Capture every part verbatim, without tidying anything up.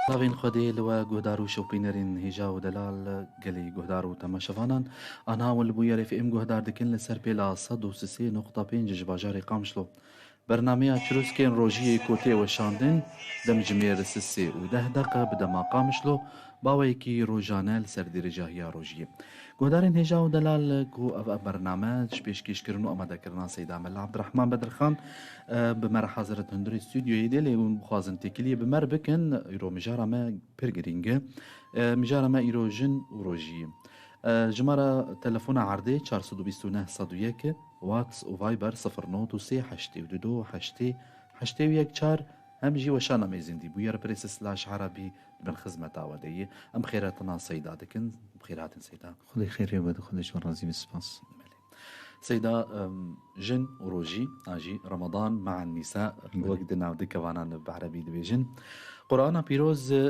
Tavên Xwedê li we guhdar û şopînerên hêja û delal, gelî guhdar û temaşevanan. Anha hûn li bûyerê F M guhdar dikin li ser pêla sed û sê nokta pênc ji bajarê Qamişlo. Bernameya çirûskên rojiyê ku tê weşandin, demjimêr sisê û deh deqe bi dema Qamişlo, baweyekî rojane li ser dîrijahiya rojiyê. Guhdarên hêja û delal ku ev, ev bername ji pêşkêşkirin û amadekirina Seyda Mela Abdurrahman Bedirxan, e, bi me re hazir e di hundirê stûdyoyê de, lê hûn bixwazin têkiliyê bi me re bikin, îro mijara me pir girîng e. E, mijara me îro jin û rojiyê. E, jimara telefona erdê çar sed û bîst û neh sed û yek, Whats û Viber sifir not û sê heştê û du du heştê heştê û yek çar, hem jî weşana me zindî bûyer press slash Arabî di bin xizmeta we de ye. Em xêretina Seyda dikin. Bi xêr hatin Seyda. Xwedê xêrê we de, Xwedê ji we razî be, spas. Belê. Seyda, em, jin û rojî, an jî Ramadan me'an nîsa, Belê. wek di nav dikevanan bi erebî dibêjin. Qur'ana Pîroz, e,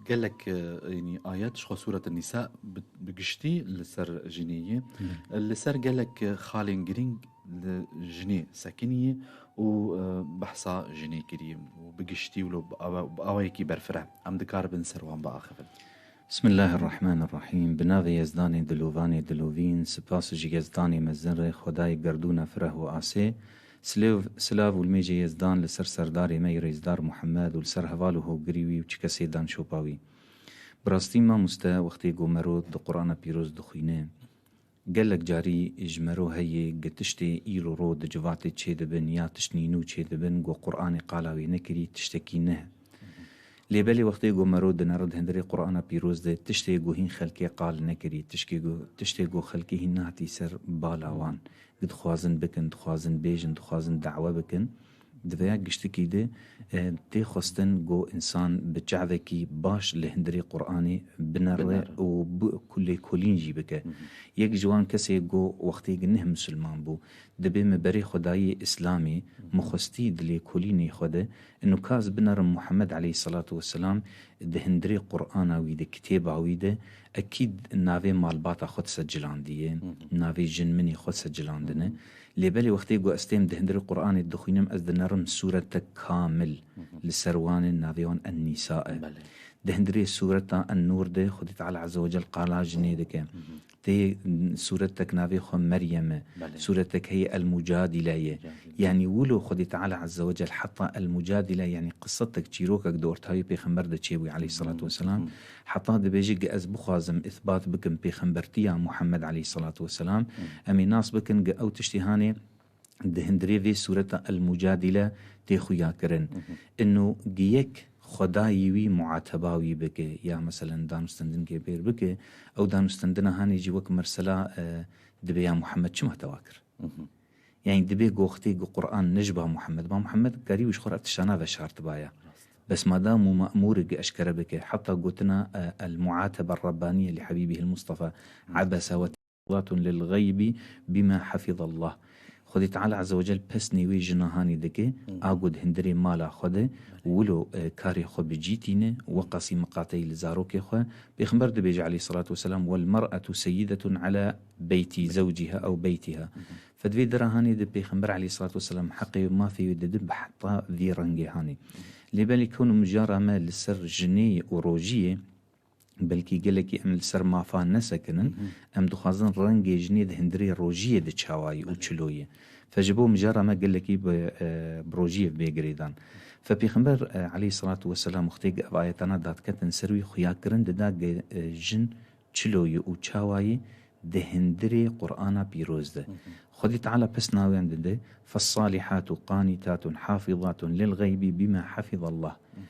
gelek, e, yanî ayet ji xwe Sûret Nîsa bi, bi giştî li ser jinê ye. Belê. Li ser gelek, e, xalên girîng li jinê sekinî ye û, e, behsa jinê kiriye û bi giştî wilo bi awe-, bi awayekî berfireh em dikaribin ser wan biaxivin. Bismillahirrahmanirrahîm. Bi navê Yezdanê dilovanê dilovîn, spas ji Yezdanê mezin re, Xwedayê gerdûna fireh û asê, silêv-, silav û limêjê Yezdan li ser serdarê me yê rêzdar Muhammed û li ser heval û hogirî wî û çi kesê dan şopa wî. Bi rastî mamoste, wextê ku mero di Qur'ana Pîroz dixwîne, gelek carî ji mero heye gi tiştê îro ro di civatê çêdibin ya tişt nînû çêdibin, ku Qur'anê qala wê nekirî, tiştekî ne. Lê belê wextê ku mero dinere di hundirê Qur'ana Pîroz de, tiştê ku hîn xelkê qal nekirî, tişkê ku, tiştê ku xelkê hîn nehatî ser bala wan, ku dixwazin bikin, dixwazin bêjin, dixwazin dawe bikin, di vêya giştikî de, e, tê xwestin ku însan bi çavekî baş li hundirê Qur'anê binere Binere. û bi, ku lêkolîn jî bike. Hı hı. Yek ji wan kesê ku wextê ku neh misilman bû, dibê min berê Xwedayê Îslamê, Hı hı. min xwestî di lêkolînê xwe de, inu ka ez binerim Muhammed aleyhisselatu vesselam di hundirê Qur'ana wî de, kitêba wî de, ekîd navê malbata xwe disecilandiye, Hı hı. navê jin minê xwe secilandine. Hı hı. Lê belê wextê ku ez têm di hundirê Qur'anê dixwînim, ez dinerim sûretek kamil Hı hı. li ser wan e, navê wan En-Nîsa e. Belê. Di hundirê sûreta En-Nûr de Xwedê Teala Azze ve Cel qala jinê dike. Hı hı. Tê sûretek navê xwe Meryem e. Belê. Sûretek heye El-Mucadile ye. Mucadile. Yanî wilo Xwedê Teala Azze ve Cel heta El-Mucadile, yanî qisetek, çîrokek di ortayê pêxember de çêbû aleyhisselatu Hı hı. vesselam. Hı. Heta dibêje ki ez bixwazim îsbat bikim pêxembertiya Muhammed aleyhisselatu vesselam. Hı. Em ê nas bikin ki ew tiştê hanê di hundirê vê sûreta El-Mucadile tê xuya kirin. Hı hı. Ino gi yek Xwedayî wî muateba wî bike, ya meselen danûstendinkê pêr bike, ew danûstendina hanê jî wek mersela, e, dibê ya Muhammed çima te wa kir? Hı hı. Yanî dibê goxtê gu Qur'an ne ji ba Muhammed. Ba Muhammed karî wî ji xwe re ev tiştana veşartibaya. Rast. Bes madam û me'mûrê gi eşkere bike, heta gotina, e, El-Muatebe Rabbaniye li Habîbihil Mustafa, Hı. Abese ve Salatun lil gaybi bima hafizallah. Xwedê Teala Azze ve Cel pesnê wê jina hanê dike, Hı. a ku di hundirê mala xwe de, Belê. wilo, e, karê xwe bi cî tîne, weqasî miqateyî li zarokê xwe. Pêxember dibêje aleyhissalatu vesselam, "Wel mer'etu seyyidetun ala beyti Belê. zewciha ew beytiha." Hı hı. Fe di vê dera hanê de Pêxember aleyhissalatu vesselam heqê wê, mafê wê didin bi heta vî rengê hanê. Hı hı. Lê belê kewno mijara me li ser jinê û rojiyê, belkî gelekî em li ser mafa nesekinin, Hı hı. em dixwazin rengê jinê di hundirê rojiyê de çawa ye û Belê. çilo ye. Fe ji bo mijara me gelekî bi, e, bi rojiyê bê girêdan. Fe Pêxember, e, aleyhissalatu vesselam wextê ev ayetana dadketin ser wî, xuyakirin dida ge, e, jin çilo ye û çawa ye di hundirê Qur'ana pîroz de. Hı hı. Xwedî Teala pesna wê dide, "Fessalihatu qanitatun hafizatun lil gaybi bima hafizallah." Hı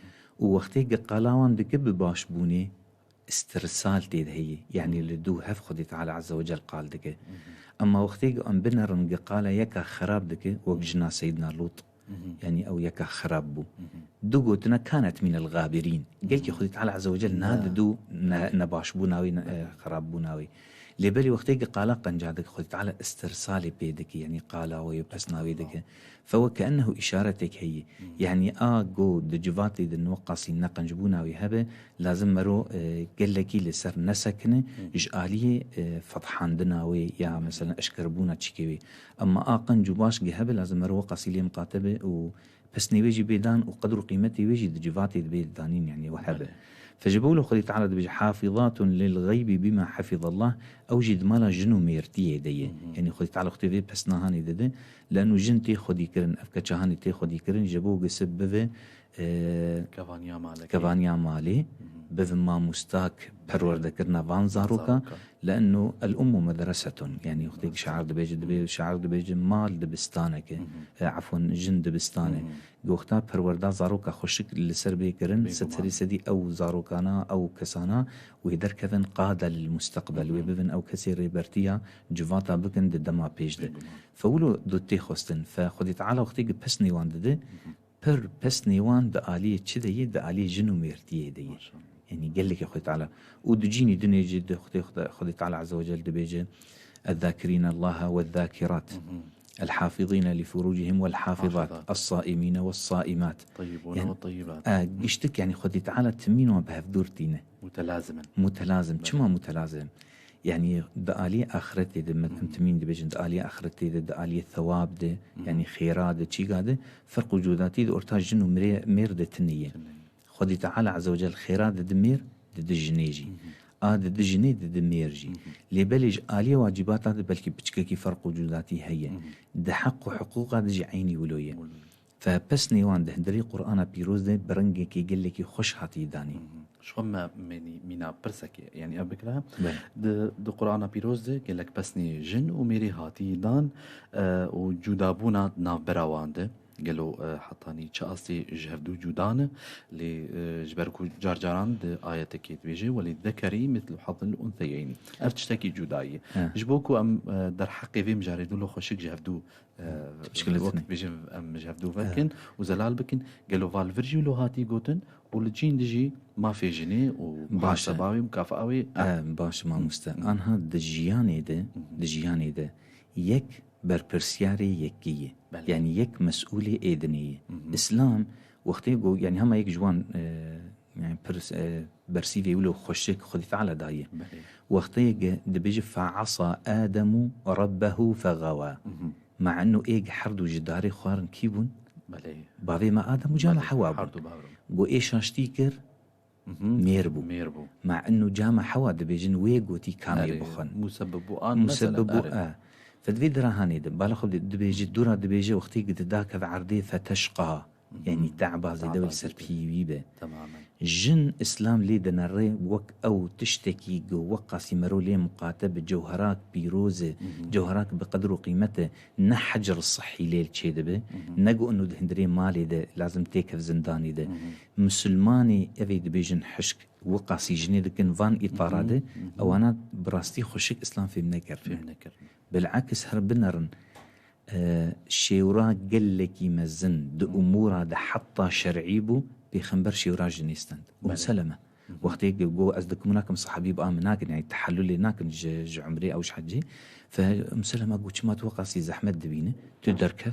hı. Û wextê ge qala wan dike bi başbûnê, istirsal tê de heye. Yanî li dû hev Xwedê Teala Azze ve Cel qal dike. Hı hı. Ema wextê ge em binerin ge qala yeka xerab dike, wek Hı. jina Seyyidina Lût. Hı hı. Yanî ew yeka xerab bû. Hı hı. Du gotina kanet mînel gabirîn. Gelkî Hı. Xwedê Teala Azze ve Cel Ya. nade dû ne, nebaşbûna wê, ne, e, xerabbûna wê. Lê belê wextê ge qala qenca dike, Xwedê Teala istirsalê pê dike, yanî qala wê, pesna wê dike. Fe weke ennehu îşaretek heye. Hı. Yanî a go di civatê de niweqasî neqencbûna wê hebe, lazim mero, e, gelekî li ser nesekine, Hı. ji aliyê, e, fethandina wê ya, Hı. mesela, eşkerbûna çîkê wê. Ema a qenc û baş ge hebe, lazim mero weqasî lê miqate be û Pesnê wê jî bê dan û qedr û qîmetê wê jî di civatê dibê danîn, yanî we hebe. Belê. Fe ji bo wilo Xwedê Teala dibêje, "Hafizatun lil xeybi bima hafizallah", ew jî di mala jin û mêrtiyê de ye. Hı hı. Yanî Xwedê Teala wextê vê pesnahanê dide, leno jin tê xwedîkirin, ev keça hanê tê xwedîkirin, ji bo gisib bive, e, Kevaniya malekê. Kevaniya malê, Hı hı. bive mamostak perwerdekirina van zaroka, Zaroka. Leno el ummu medresetun. Yanî wextê Medrese. şair dibêje, dibê, Hı hı. şair dibêje, mal dibistaneke, Hı hı. e, efwen, jin dibistane. Hı hı. Wexta perwerda zaroka xweşik li ser bê kirin, Bêguman. sed serî sedî ew zarokana, ew kesana wê derkevin qade lil mustaqbel, Hı hı. wê bibin ew kesê rêbertiya civata bikin di dema pêş de. Bêguman. Fe wilo du tê xwestin, fe Xwedê Teala wextê ki pesnê wan dide, Hı hı. pir pesnê wan di aliyê çi de ye, di aliyê jin û mêrtiyê de ye. Maşallah. Yanî gelekî Xwedê Teala. Û di cînî dinê jî di Xwedê, Xwedê, Xwedê Teala Azze ve Celle dibêje, "Ezzakirîne Allaha wezzakîrat." Hı hı. "El-hafizîne li furûcihim wel-hafizat, Hafizat. Es-saîmîne wes-saîmat." Tayyibûne Yanî, we tayyibat. e, giştik, yanî Xwedê Teala timîn wan bi hevdûr tîne. Mutelazim in. Mutelazim. Belê. Çima mutelazim? Yanî di alî axiretê de, me, Hı hı. em timîn dibêjin, di alî axiretê de, di alî thewab de, Hı hı. yanî xêra de, çîga de, ferq û cudatî di orta jin û mirê-, mêr de tune ye. Tune ye. Xwedî Teala Azze ve Celle xêra didi mêr, didi jinê jî. Hı hı. A didi jinê, didi mêr jî. Hı hı. Lê belê ji aliyê wacibata de belkî piçkekî ferq û cudatî heye. Hı hı. Di heq û hiqûqa de jî eynî wilo ye. Wilo ye. Fe pesnê wan di hundirê Qur'ana Pîroz de bi rengekî gelekî xweş hatî danî. Hı hı. Ji xwe me, me nî-, mîna pirsekê, yanî ev bikira. Belê. Di, di Qur'ana Pîroz de gelek pesnê jin û mêrê hatî dan, e, û cudabûna navbera wan de. Gelo, e, hetanî çi astê ji hevdû cuda ne? Lê, e, ji ber ku car caran di ayetekê dibêje, "Welî zekerî mitlu hazzil unseyeyn." Ev tiştekî cuda ye. He. Ji bo ku em, e, derheqê vê mijarê dilo xweşik ji hevdû, e, Tişkilî wek tune. dibêjin, em ji hevdû He. vekin û zelal bikin, gelo va li vir jî wilo hatî gotin û li cîn de jî mafê jinê û Baş e. muhaseba wê, mukafaa wê, e. E, baş e, mamoste. Hı. Anha di jiyanê de, Hı hı. di jiyanê de yek berpirsyarê yekî ye. Belê. Yanî yek mesûlê ê dinê ye. Hı hı. Îslam wextê ku, yanî hema yek ji wan, e, yanî pirs-, e, bersîvê wilo xweşik Xwedî Teala daye. Belê. Wextê ku dibêje, "Fe'asa Ademu Rabbehu fegawa." Hı hı. Ma eno ê ku her du ji darê xwarin kî bûn? Belê. Bavê me Adem û cama Belê. Hewa bûn. Her du bavê. Ku ê şaştî kir, Mhm. Mêr bû. Mêr bû. Ma inu cama hewa dibêjin wê gotî kamê Erê, bixwin. Musebib bû an Musebib mesela, bû, erê. E. Fe di vê dirahanê de, bala xwe di-, dibêje, dûra dibêje, wextê ki dida keve erdê feteşqa. Mhm. Yanî te'ba zêde wê Te'ba ser zêde. Pî wî be. Temamen. Jin Îslam lê dinere wek ew tiştekî ku weqasî mero lê miqate bi cewherak pîroz e, Mhm. cewherak bi qedr û qîmet e, ne hecr sihî lê çêdibe, Mhm. ne ku inu di hundirê malê de lazim têkev zindanî de. Mhm. Misilmanê evê dibêjin hişk, wiqasî jinê dikin van îtara de, Mhm, mhm. ewana bi rastî xweşik Îslam fêm nekirine. Fêm nekirine. Bil'aks her binerin, e, şêwra gelekî mezin di Mhm. umûra de heta şer'î bû, pêxember şêwra jinê stend. Belê. Umseleme. Mhm. Wextê go ez dikim nakim sahabî bi amin nakin, yani tehellulê nakin ji, ji umrê ew ji hecê. Fe Umseleme go çima tu wiqasî zehmet dibîne, tu derkev,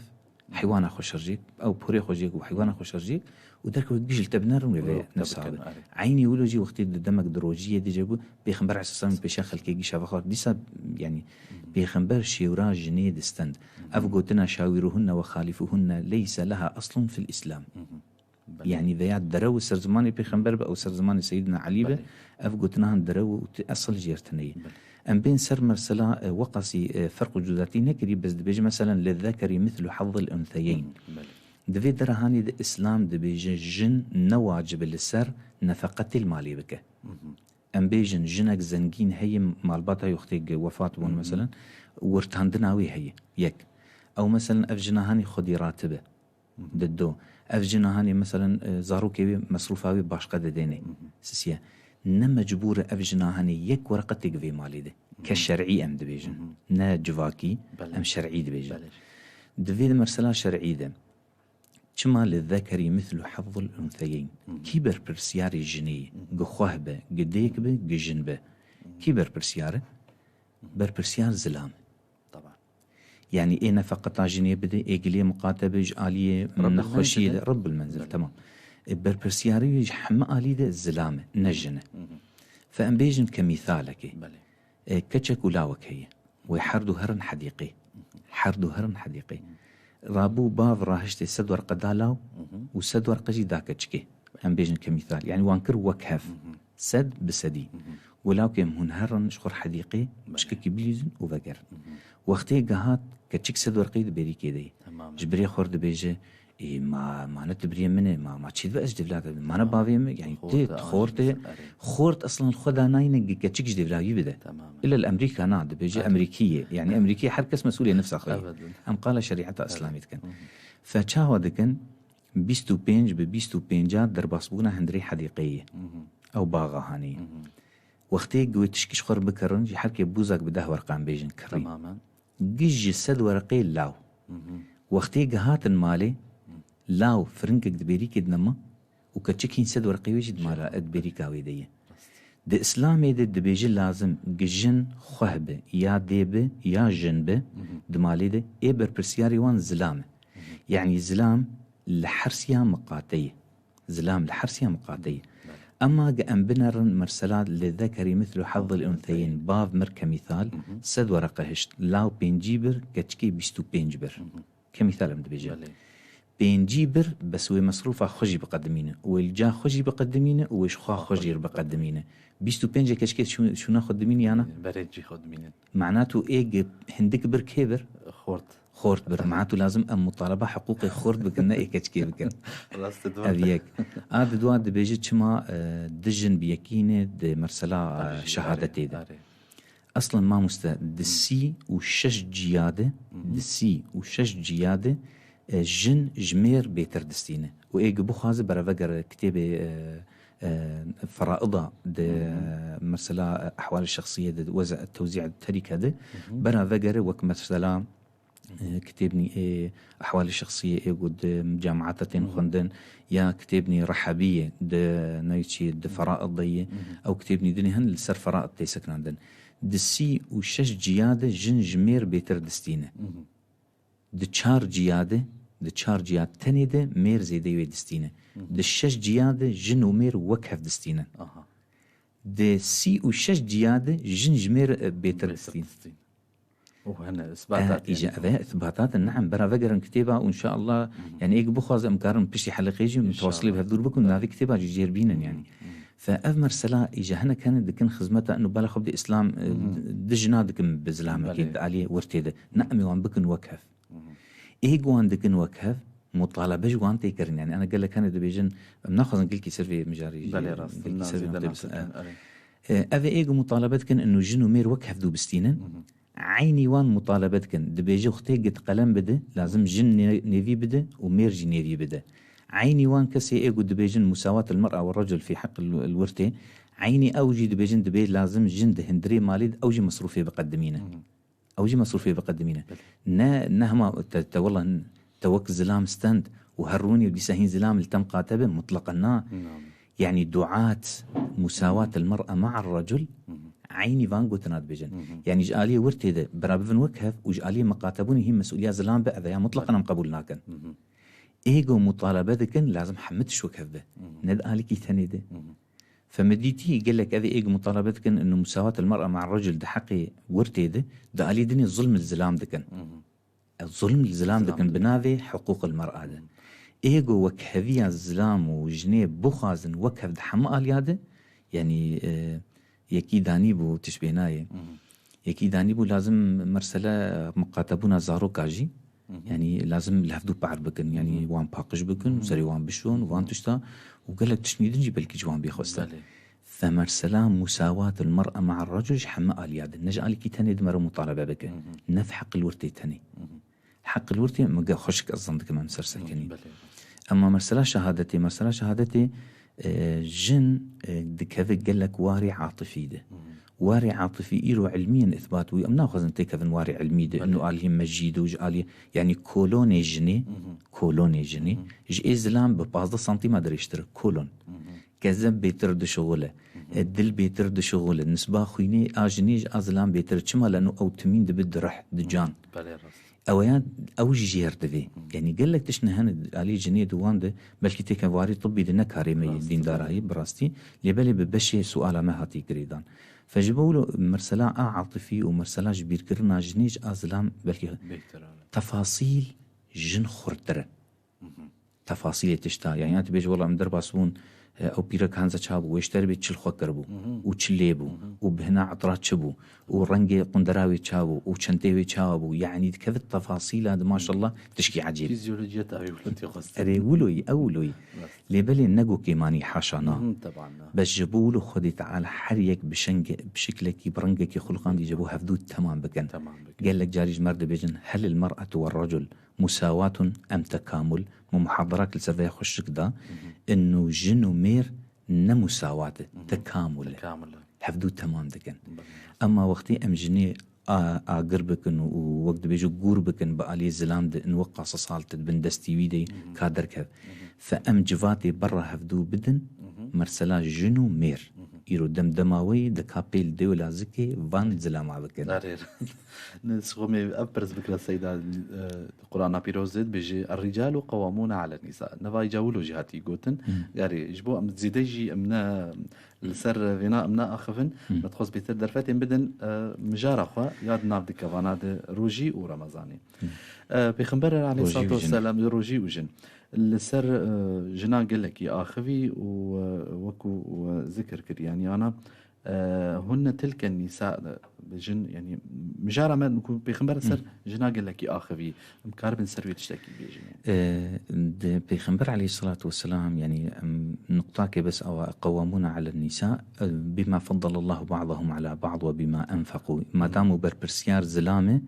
Heywana xwe şirjêk, ew porê xwe jêk û heywana xwe şirjêk û derkeve gijil te binerin wê Û vê te nefsa bikin, be. Erê. Eynî wilo jî wextê di demek di rojiyê dije bû, Pêxember aleyhisselam pêşiya xelkê gîşa vexwar. Dîsa, yanî, Mhm. Pêxember şêwra jinê distend. Mhm. Ev gotina "Şawîruhunne ve xalîfuhunne leyse leha aslun fil Îslam." Mhm. Belê. Yanî veya derew û ser zimanê Pêxember be, ew ser zimanê Seyyidina Elî be, Belê. ev gotina han derew û ti-, esil jêr tine ye. Belê. Em bên ser mesela, e, weqasî, e, ferq û cudatî nekirî, bes dibêje, meselen, "Lizzekerî mislu hazzil unseyeyn." Hı hı, belê. Di vê dirahanê de Îslam dibêje, jin ne wacib e li ser nefeqetê li malê bike. Hı hı. Em bêjin, jinek zengîn heye, malbata wextê wefat bûn, Hı hı. meselen, wirtandina wê heye, yek. Ew, meselen, ev jina hanî xwedî ratibe. Mhm. Di do. Ev jina hanê, meselen, e, zarokê wê, mesrûfa wê başqe didêne. Mhm. Sisiye. Ne mecbûr e ev jina hanê yek wereqetêk vê malê de. Ke Mhm. şer'î em dibêjin. Mhm. Ne civakî, Belê. em şer'î dibêjin. Belê. Di vê de mesela şer'î de. Çima li zekerî mislu hazzul unseyeyn? Mhm. Kî berpirsiyarê jinê ye? Mhm. Gi xweh be, gi dêk be, gi jin be. Mhm. Kî berpirsiyar e? Mhm. Berpirsiyar zilam e. Taban. Yanî ê nefeqeta jinê bide, ê gilê miqate be ji aliyê Rabbil nexweşiyê Menzil, de, e? Rabbil Menzil, Belê. Temam. E, berpirsiyarî wî ji heme alî de zilam e, ne jin e. Hı hı. Fe em bêjin ke mîsalekê. Belê. E, keçek û lawek heye. Wê her du herin hedîqê. Hı hı. Her du herin hedîqê. Hı. Rabû bav rahiştê sed werqe da law û sed werqe jî da keçikê. Em bêjin kemîsal. Yani wan kir wekhev. Sed bi sedî. Got lawkê min hûn herin ji xwe hedîqê, çikekî bilîzin û vegerin. Wextê gihat keçik sed werqeyî di bêrîkê de ye. Ji birê xwe dibêje, ê, ma, ma ne tu birê min e, ma, ma çi dibe ez ji devla de, ma ne bavê min, yani tê xort e, xort eslan xwe da nayne gi keçik ji devla wî bide. Ila li Emerîka na, dibêje Emerîkî ye. Yani Emerîkî her kes mesûlê nefsa xwe ye. Em qala şerîeta Îslamî dikin. Fe çawa dikin? Bîst û pênc bi bîst û pênca derbasbûna hundirê hedîqeyê ye. Ew baxa hanê ye. Wextê ku wê tişkî ji xwe re bikirin, ji her kê bûzak bi deh werqan bêjin kirî. Giş ji sed werqê law. Wextê gihatin malê, law firinkek di bêrîkê de nema û keçik hîn sed werqê wê jî di mala, di bêrîka wê de ye. Di Îslamê de dibêje lazim gi jin xweh be, ya dê be, ya jin be, di malê de ê berpirsiyarê wan zilam e. Yani zilam li hersiya miqate ye. Zilam li hersiya miqate ye. Ema ge em binerin mesela li zekeri mithlu hazzil untheyên, bav mir kemîsal, sed wereqe hişt, law pêncî bir, keçikê bîst û pênc bir. Kemîsal em dibêjin. Pêncî bir, bes wê mesrûfa xwe jî biqedimîne. Wê li ca xwe jî biqedimîne û wê ji xwe xwe jî biqedimîne. Bîst û pênc keçikê şû-, şûna xwe dimîne yana? Berê cî xwe dimîne. Mana tu ê ge hindik bir kê bir? Xort. Xort bir. Mana tu lazim em mutaleba hiqûqê xort bikin, ne ê keçikê bikin. Rast e, ev yek. A di dua dibêje çima, e, di jin bi yekî ne di mersela, e, şehadetê de. Eslen mamoste di sî û şeş ciya de, di sî û şeş ciya de, e, jin ji mêr bêtir distîne. Û ê ge bixwaze bera vegere kitêbê, e, e, feraida de, mesela, e, ehwal şexsiye de, weza tewzî terîke de, bera vegere wek mesela, e, kitêbnî ê ehwal şexsiye ê ku di cemaata tên xwendin, ya kitêbnî Rehabiyê di neyçî di feraid de ye, ew kitêbnî dinê hin li ser feraid tê sekinandin. Di sî û şeş ciya de jin ji mêr bêtir distîne. Di çar ciya de, di çar ciya tenê de mêr zêdeyê wê distîne. Di şeş ciya de jin û mêr wek hev distînin. Aha. Di sî û şeş ciya de jin ji mêr, e, bêtir distîn. Û hene, e, îsbatat, îja yani, ev e, îsbatat in, neam, bera vegerin kitêba û inşallah, yani, ê ge bixwaze em karin piştî heleqê jî mutewasîlî bi hev dûr bikin, navê kitêba jî jêr bînin, yani. Fe ev mersela îja hinek hene dikin xizmeta inu bela xwe bide Îslam, e, di jina dikin bi zilamekê di aliyê wirtê de. Ne em ê wan bikin wek hev. Ê ge wan dikin wek hev, mutalebe ji wan tê kirin. Yani, ana gelek hene dibêjin, em naxwazin gelkî ser vê mijarê jî, belê rast, gelkî ser vê noktê bisin. E, ev ê ge mutalebe dikin inu jin û mêr wek hev dû bistînin. Eynî wan mutalebe dikin. Dibêje wextê ge tu qelem bide, lazim jin nê-, nêvî bide û mêr jî nêvî bide. Eynî wan kesê ê ku dibêjin musawat el mer'a ve recul fî heq el, el wirtê, eynî ew jî dibêjin dibê lazim jin di hindirê malê de ew jî mesrûfê biqedimîne. Ew jî mesrûfê biqedimîne. Belê. Ne, ne hema te, te wela te wek zilam stend û her rûnî û dîsa hîn zilam li te miqate be, mutleqen na. Yani duat musawat el mer'a ma'a recul, eynî van gotina dibêjin. Yani ji aliyê wirtê de bera bivin wek hev û ji aliyê miqatebûnê hîn mesûliya zilam be, ev ya mutleqen em qebûl nakin. Ê ge mutalebe dikin, lazim hemî tişt wek hev be. Ne di alîkî tenê de. Fe me dîtî gelek ev ê ge mutalebe dikin inu musawat el mer'a ma'a recul di heqê wirtê de, di alî dinê zulm li zilam dikin. Ev zulm li zilam dikin bi navê hiqûq el mer'a de. Ê ge wekheviya zilam û jinê bixwazin wek hev di hemû aliya de, yani, e, yekî danî bû tişt bê nayê. Yekî danî bû lazim mersele miqatebûna zaroka jî, yani lazim li hevdû par bikin, yani wan paqij bikin, serê wan bişon, van tişta û gelek tiştî din jî belkî ji wan bê xwestin. Belê. Fe mersela musawat el mer'a ma'a recul ji hemî aliya de. Ne ji alîkî tenê de mere mutalebe bike. Ne di heq el wirtê tenê. Heq el wirtê me ge xweşik ez zan dikim em ser sekinî. Belê. Ema mersela şehadetê, mersela şehadetê, e, jin, e, dikeve gelek warê atifî de. Warê atifî îro ilmî yên îthbat bû. Em naxwazin têkevin warê ilmî de. Belê. Inu alî mecîd û ji alî, yani kolonê jinê, kolonê jinê, ji ê zilam bi pazdeh santîma dirêjtir e. Kolon. Kezeb bêtir dişixule. E, dil bêtir dişixule. Nisba xwînê a jinê ji a zilam bêtir. Çima? Leno ew timîn dibe di rih, di can. Belê, rast. Ew ya, ew jî jêr divê. Yani gelek tişt ne hene alî jinê di wan de, belkî têke warî tibbî de ne karê me yê dîndara yê, bi rastî. Lê belê bi beşê suala me hatî girêdan. Fe ji bo wilo mersela a atifî û mersela ji bîrkirina jinê ji a zilam belkî tefasîl, jin xurtir e. Tefasîlê tişta. Yani, ya tu bêjî, "Wela em derbas bûn, e, ew pîrek hanza çawa bû, wê ji te re bê çil xwe kiribû û çi lê bû û bi hina etira çi bû û rengê qundera wê çawa bû û çentê wê çawa bû." Yani, dikevit tefasîla de, maşallah, tişkî ecêb. Fîzyolojiya tavê wilo tê xwestin. Erê, wilo yî, ew wilo yî. Rast. Lê belê ne go kêmanî, haşa na. Mhm, teban na. Bes ji bo wilo Xwedê Teala her yek bi şenge-, bi şiklekî, bi rengekî xuliqandî ji bo hevdû temam bikin. Temam bikin. Gelek carî ji me re dibêjin, "Hel il mer'etu ve recul musawatun em tekamul?" Min muhadarak li ser vê xweşik da, inu jin û mêr ne musawat e, tekamul e. Tekamul e. Hevdû temam dikin. Belê. Ema wextê em jinê a-, agir bikin û wek dibêje gûr bikin bi aliyê zilam de, in wek qasisal te dibin destî wî de ka derkev. Fe em civatê berra hevdû bidin, mersela jin û mêr. Îro demdema wê ye, dika pêl dê û lazikê van zilama bikin. Darê. Ne, sixomê ev pirs bikira Seyda, e, Qur'ana Pîroz dê dibêje, "Er-ricalu qewwamûne alen nîsa." Neva îca wilo jî hatî gotin. Hı. Yarê, ji bo em zêde jî em ne li ser vêna em ne axivin, Hı. me dixwest bêtir derfetên bidin, e, mijara xwe ya di nav di kevana de rojî û Remezanê. Hı. E, Pêxember Rojî û aleyhissalatu jin. Vesselam, rojî û jin. Li ser, e, jina gelekî axivî û, e, wekû, e, zikir kir, yani ana, e, hunne tilke nîsa, e, jin, yani, mijara me ku Pêxember ser Hı. jina gelekî axivî. Em karibin ser wê tiştekî bêjin, yani. E, di Pêxember aleyhissalatu vesselam, yani, em, nuqtakê bes awa, "Qewwamûne alen nîsa, e, bima feddelallahu ba'dahum ala ba'd ve bima enfekû." Madam û berpirsiyar zilam e, Hı hı.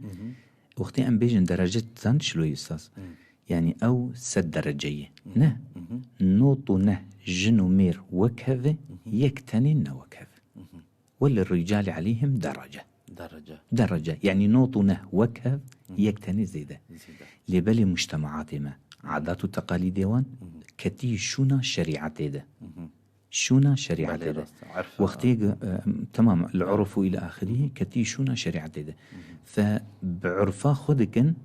wextê em bêjin derece tan çilo ye, ustaz? Hı. Yani ew sed derece ye. Hı. Ne? Hı hı. Not û neh jin û mêr wek hev e, Hı hı. yek tenê ne wek hev e. Hı hı. Ve lirricali aleyhim derece. Derece. Derece. Yani not û neh wek hev, Hı hı. yek tenê zêde. Zêde. Lê belê mujtemaatê me, adat û teqalîdê wan Hı hı. ketî şûna şerîetê de. Hı hı. Şûna şerîetê Belê de. rast. Erf Wextê ge-, e, temam, li urf û îlâ axirî, ketî şûna şerîetê de. Hı hı. Fe bi urfa xwe dikin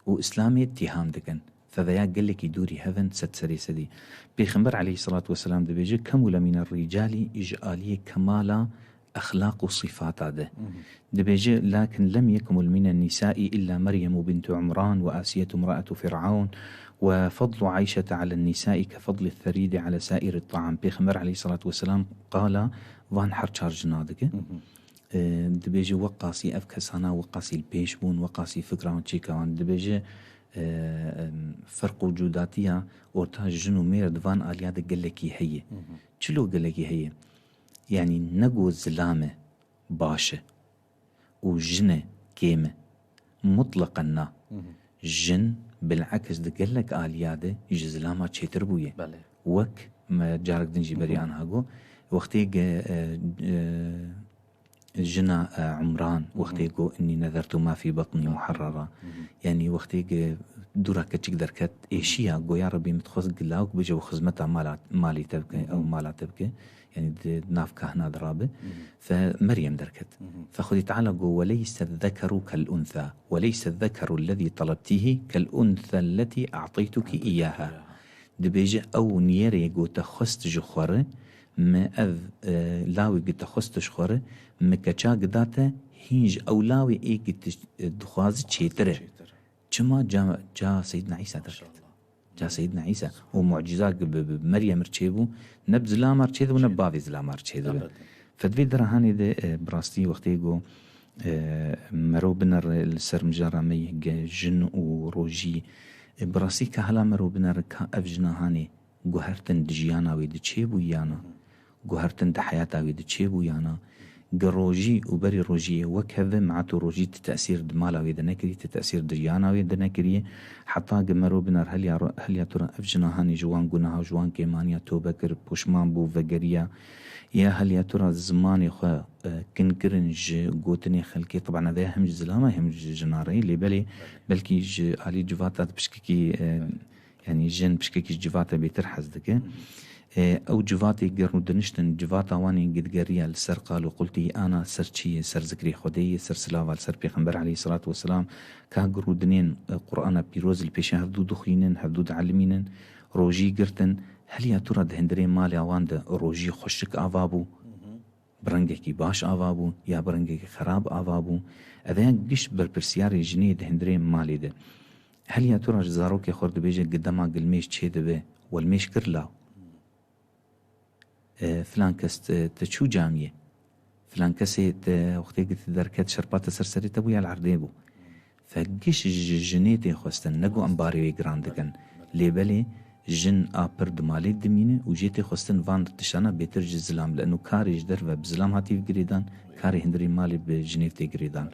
û Îslamê îttiham dikin. Fe veya gelekî dûrî hev in sed serê sedî. Pêxember aleyhissalatu vesselam dibêje, "Kemule mine ricalî", ji aliyê kemala exlaq û sifata de. Hı hı. Dibêje, "Lakin lem yekmul mine nisai illa Meryem bintu Umran ve Asiyetu imraetu Fir'aun ve fadlu Ayşete alen nisai ke fadli theridi ale sairi ta'am." Pêxember aleyhissalatu vesselam qala van her çar jina dike. Hı hı. E, dibêje, "Weqasî ev kesana, weqasî li pêş bûn, weqasî fikra wan çêka wan." Dibêje, e, em, ferq û cudatiya orta jin û mêr di van aliya de gelekî heye. Hı hı. Çilo gelekî heye? Yani ne go zilam e baş e û jin e kêm e. Mutleqen na. Hı hı. Jin bil'eks di gelek aliya de ji zilama çêtir bûye. Belê. Wek me carek din jî berî Hı hı. anha got, wextê ge, e, e, jina, e, Umran, Hı hı. wextê got, "Inni nezertu ma fî betnî Hı hı. muharrara." Hı hı. Yani wextê ge dûra keçik derket, êşiya, goya Rebî min dixwest gilawik bije û xizmeta mala, malî te bike, Hı hı. ew mala te bike. Yani di nav kahna de rabe. Hı hı. Fe Meryem derket. Hı hı. Fe Xwedî Teala got, "Ve leyse zekeru kel untha, ve leyse zekeru lezî talebtîhî kel untha lletî a'teytukî iyâha." Dibêje, "Ew niyerê got te xwest ji xwe re, me ev, e, lawê got te xwest ji xwe re, me keça gida te, hîn ji ew lawê ê got te, e, dixwazi çêtir e." Çêtir. Çima ca, ca Seyyidina Îsa derket? Maşallah. Ca Seyyidina Îsa. Û mucîza bi, bi Meryem re çêbû, ne bi zilama re çêdibe, ne bi bavê zilama re çêdibe. Elbette. Fe di vê dera hanê de, e, bi rastî wextê got, e, mero binere li ser mijara me yê ge jin û rojî, e, bi rastî ka hela mero binere ka ev jina hanê guhertin di jiyana wê de çêbû ya na? Guhertin di heyata wê de çêbû ya na? Gi rojî û berî rojiyê wek hev e, ma tu rojî ti tesîr di mala wê de nekirî, ti tesîr di jiyana wê de nekiriye. Heta gi mero binar heliya ro-, heliya tu re ev jina hanê ji wan gunaha, ji wan kêmaniya tobe kir, poşman bû, vegeriya. Ya heliya tu re zimanê xwe, e, kin kirin ji gotinê xelkê, teban ev ya hem ji zilama hem ji jina re ye, lê belê belkî ji alî civata di pişkekî, e, Yani jin pişkekî ji civata bêtir hez dike. E, ew civatê ger rûdiniştin, civata wan ê gidigeriya li ser qal û qultî ana ser çi ye, ser zikrê Xwedê ye, ser silava li ser Pêxember aleyhisselatu vesselam, ka gi rûdinên, e, Qur'ana pîroz li pêşa hevdû dixwînin, hevdû dielimînin, rojî girtin, heliya tu re di hundirê mala wan de rojî xweşik ava bû. Bi rengekî baş ava bû ya bi rengekî xerab ava bû. Ev ya giş berpirsiyarê jinê di hundirê malê de. Heliya tu re ji zarokê xwe dibêje, gi dema gilmêj çê dibe, welmêj kir law. E, filan kes, te, te çû camiyê? Filan kesê te wextê ki te derket, şerpa te ser serê te bû ya li erdê bû. Fe giş ji jinê tê xwestin, ne ku em barê wê giran dikin. Lê belê jin a pir di malê dimîne û jê tê xwestin van tiştana bêtir ji zilam, li eno karê ji derve bi zilam hatî girêdan, karê hundirê malê bi jinê tê girêdan.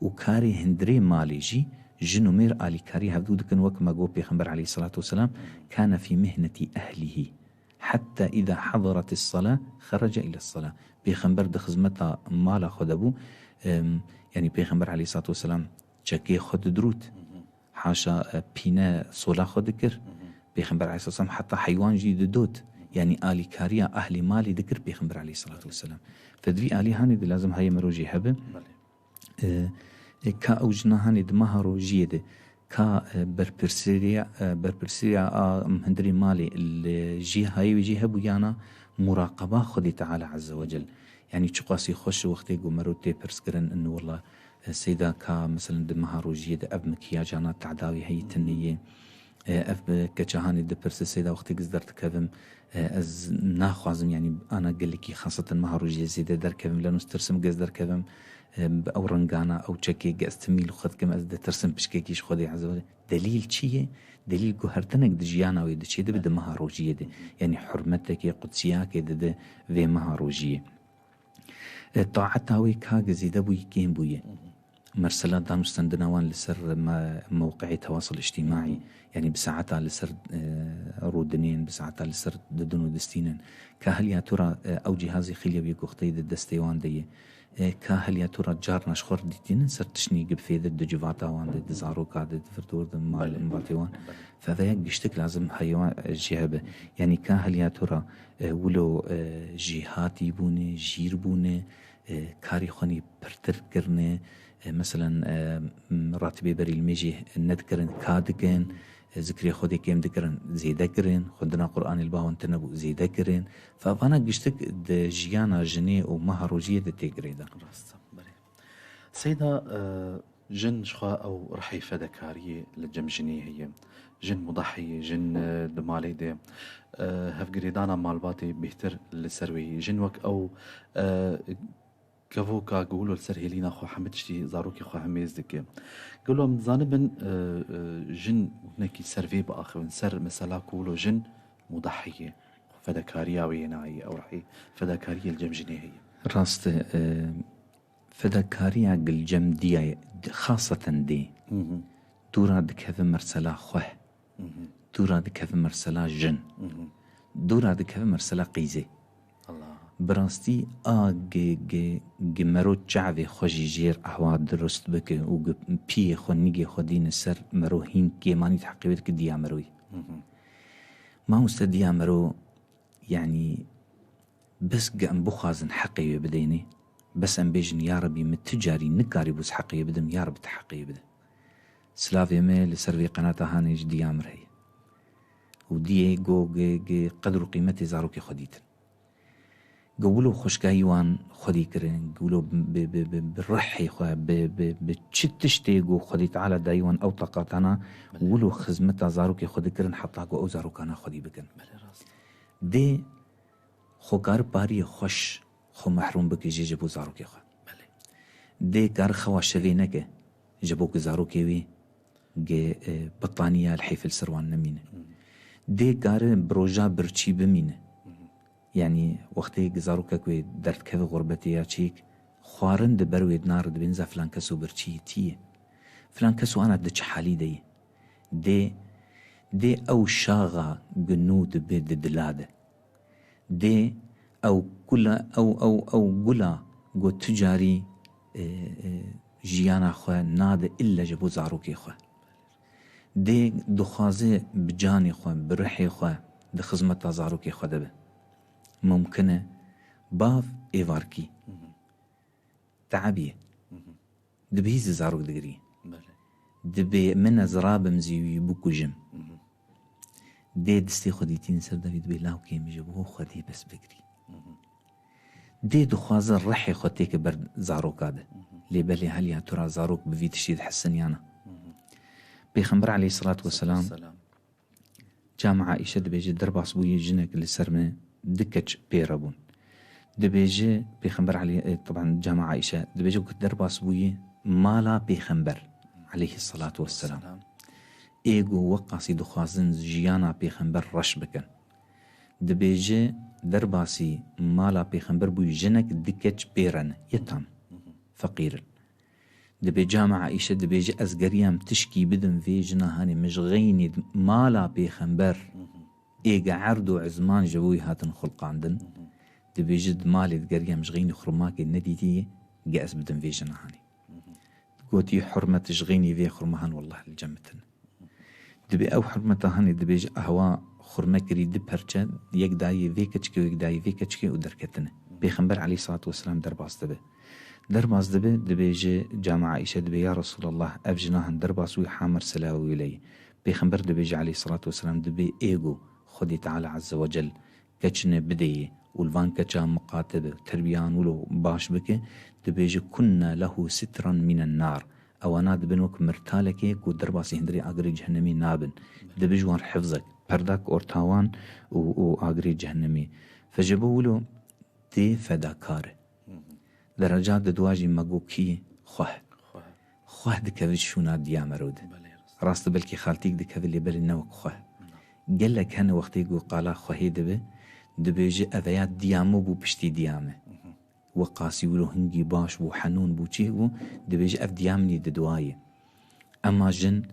Û karê hundirê malê jî jin û mêr alîkarî hevdû dikin, wek me got Pêxember aleyhisselatu vesselam, "Kana fî mihneti ehlihi. Hatta îza hadaratis sala, xerace iles sala." Pêxember di xizmeta mala xwe de bû. Em, yanî Pêxember aleyhisselatu vesselam çekê xwe didirût. Haşa, e, pîne sola xwe dikir. Pêxember aleyhisselam heta heywan jî didot. Yanî alîkariya ehlê malê dikir Pêxember aleyhisselatu vesselam. Fe di vî alî hanê de lazim heye mero jî hebe. Belê. E, e, ka ew jina hanê di meha rojiyê de, ka, e, berpirsîya, e, berpirsîya a, em, hundirê malê li jê hayê wê jê hebû yana muraqeba Xwedê Teala Azze ve Cel. Yanî çiqasî xweş wextê ku mero tê pirs kirin, in wela, e, seyda ka, meselen, di meha rojiyê de ev mikyajana tedawî heyî tinê yê. E, ev bi keça hanê dipirse, seyda wextê ez derdikevim, e, ez naxwazim, yanî ana gelekî xaseten meha rojiyê zêde derkevim, leno ez tirsim ez derkevim, e, bi ew rengana, ew çekê, ez timî li xwe dikim, ez ditirsim pişkekî ji Xwedê Azze ve Celle. Delîl çi ye? Delîl ku her tinek di jiyana wê diçê dibe di meha rojiyê de. Yanî hurmetekê, qudsiyakê dide vê meha rojiyê. E, taeta wê ka gi zêde bûyî, kêm bûye. Mersela danûstendina wan li ser me-, mewqeê tewasul îctîmaî, yanî bi saeta li ser, e, rûdinên, bi saeta li ser didin û distînin. Ka heliya tu ra, e, ew cîhazê xêlî wî guxteyî di destê wan de ye. E, ka heliya tu ra carna ji xwe re dîtînin ser tiştî gi bi fêdir di civata wan de, di zaroka de, di vir di wir de mal, miletê wan. Feveyek giştik lazim heye wan, e, jê hebe. Yanî ka heliya tu ra, e, wilo, e, jêhatî bûne, jîr bûne, e, karê xwe nî pirtir kirine, e, meselen, e, m, ratibê berî li mêjê nedikirin, ka dikin, e, zikrê Xwedê kêm dikirin, zêde kirin, xwendina Qur'anê li ba wan tune bû, zêde kirin. Fe vana giştik di jiyana jinê û meha rojiyê de tê girêdan. Rast e, belê. Seyda, e, jin jixwe ew rihê fedekariyê li cem jinê heye. Jin mudahî ye, jin, e, di malê de, e, hevgirêdana malbatê bêhtir li ser wê ye. Jin wek ew, e, kevoka ku wilo li ser hêlîna xwe hemî tiştî zarokê xwe hemêz dike. Gelo em dizanibin, e, e, jin hinekî ser vê biaxivin, ser mesela ku wilo jin mudahî ye, fedakariya wê yê nayê, ew rihê fedakariyê li cem jinê heye. Rast e, e, Fedakariya gilcem diya ye, xaseten dê. Hı hı. Dûra dikeve mersela xwe. Hı hı. Dûra dikeve mersela jin. Hı hı. Dûra dikeve mersela qîzê. Allah. Bi rastî a gi, gi, gi mero çavê xwe jî jêr ehwa dirust bike û gi piyê xwe, nigê xwe dîne ser mero hîn kêmanî di heqê wê dike diya meroyî. Hı hı. Mamoste diya mero, yanî, bes gi em bixwazin heqê wê bidênê, bes em bêjin, ya Rebî, min tu carî nikarîbû ez heqê wê bidim, ya Rebî, tu heqê wê bide. Silavê me li ser vê qenata hanê ji diya mir heye. Û diyê go gi, gi qedr û qîmetê zarokê xwe dîtin. Gi wilo xweşkayî wan xwedî kirin, gi wilo bi, bi, bi, bi ruhê xwe, bi, bi, bi çi tiştê go Xwedî Teala dayî wan ew taqatana, wilo xizmeta zarokê xwe dikirin, heta go ew zarokana xwedî bikin. Belê, rast. Dê xwe kar pariyê xweş xwe mehrûm bike jê ji bo zarokê xwe. Belê. Dê kar xewa şevê neke ji bo ku zarokê wî gi, e, betaniya li hêfê li ser wan nemîne. Hmm. Dê kar bi roja birçî bimîne. Hmm. Yanî wextê ku zarokek wê derdikeve xurbetê ya çêk, xwarin di ber wê dinare dibên za filan keso birçî tî ye. Filan keso ana di çi halî de ye. Dê, dê ew şaxa gunû dibe di dila de. Dê ew kula, ew, ew, ew gula ku tu carî, e, e, jiyana xwe nade ille ji bo zarokê xwe. Dê dixwaze bi canê xwe, bi ruhê xwe di xizmeta zarokê xwe de be. Mumkin e bav êvarkî. Hı hı. Teabiye. Hı hı. Dibihîzî zarok digirî. Belê. Dibê min ez rabim zî wî bikujim. Hı hı. Dê distê xwe dîtîn ser devî dibê lawkê min ji bo xwe dê bes bigirî. Hı hı. Dê dixwaze rihê xwe têke ber zaroka de. Hı hı. Lê belê heliya tu ra zarok bi vî tiştî dihesiniyana. Hı hı. Pêxember aleyhissalatu vesselam, Selam. Cama Aîşe dibêje, derbas bûye jinek li ser me, du keç pê re bûn. Dibêje Pêxember Alî, e, teban Cama Aîşe dibêje ku derbas bûye mala Pêxember aleyhissalatu vesselam. Selam. Ê ku weqasî dixwazin jiyana Pêxember reş bikin. Dibêje derbasî mala Pêxember bûye jinek, du keç pê re ne. Yetam. Feqîr in. Dibê Cama Aîşe dibêje, ez geriyam tişkî bidim vê jina hanê, min ji xeynî di mala Pêxember ê ge erd û ezman ji bo wî hatin xulqandin. Dibêje di malê digeriyam ji xeynî xurmakê nedîtiye, ge ez bidim vê jina hanê. Gotî, hurmet ji xeynî vê xurma han, wallah li cem min tune. Dibê ew hurmeta hanê, dibêje, ehwa xurme kirî du perçe, yek dayê vê keçikê û yek dayê vê keçikê û derketine. Pêxember aleyhissalatu vesselam derbas dibe. Derbas dibe, dibêje Cama Aîşe, dibê, ya Resulallah, ev jina hin derbas wî hamir sela wî leyê. Pêxember dibêje aleyhissalatu vesselam, dibê ê ku Xwedê Teala Azze ve Cel keçine bideyê û li van keça miqate be, terbiyan wilo baş bike, dibêje, kunna lehu sitran minen nar. Ewana dibin wek mirtalekê ku derbasî hundirê agirê cehennemê nabin. Dibe ji wan hifzek, perdak orta wan û, û agirê cehennemê. Fe ji bo wilo tê fedakar e. Dereca di dua jî me got kî xweh. Xweh dikeve şûna diya mero de. Belê, rast. Rast e, belkî xaltîk dikeve, lê belê ne wek xweh. Gelek hene wextê ku qala xwehê dibe, dibêje, eveya diya min bû piştî diya me. Weqasî wilo hingî baş bû, henûn bû, çî bû, dibêje, ev diya min î di dua ye. Ema jin,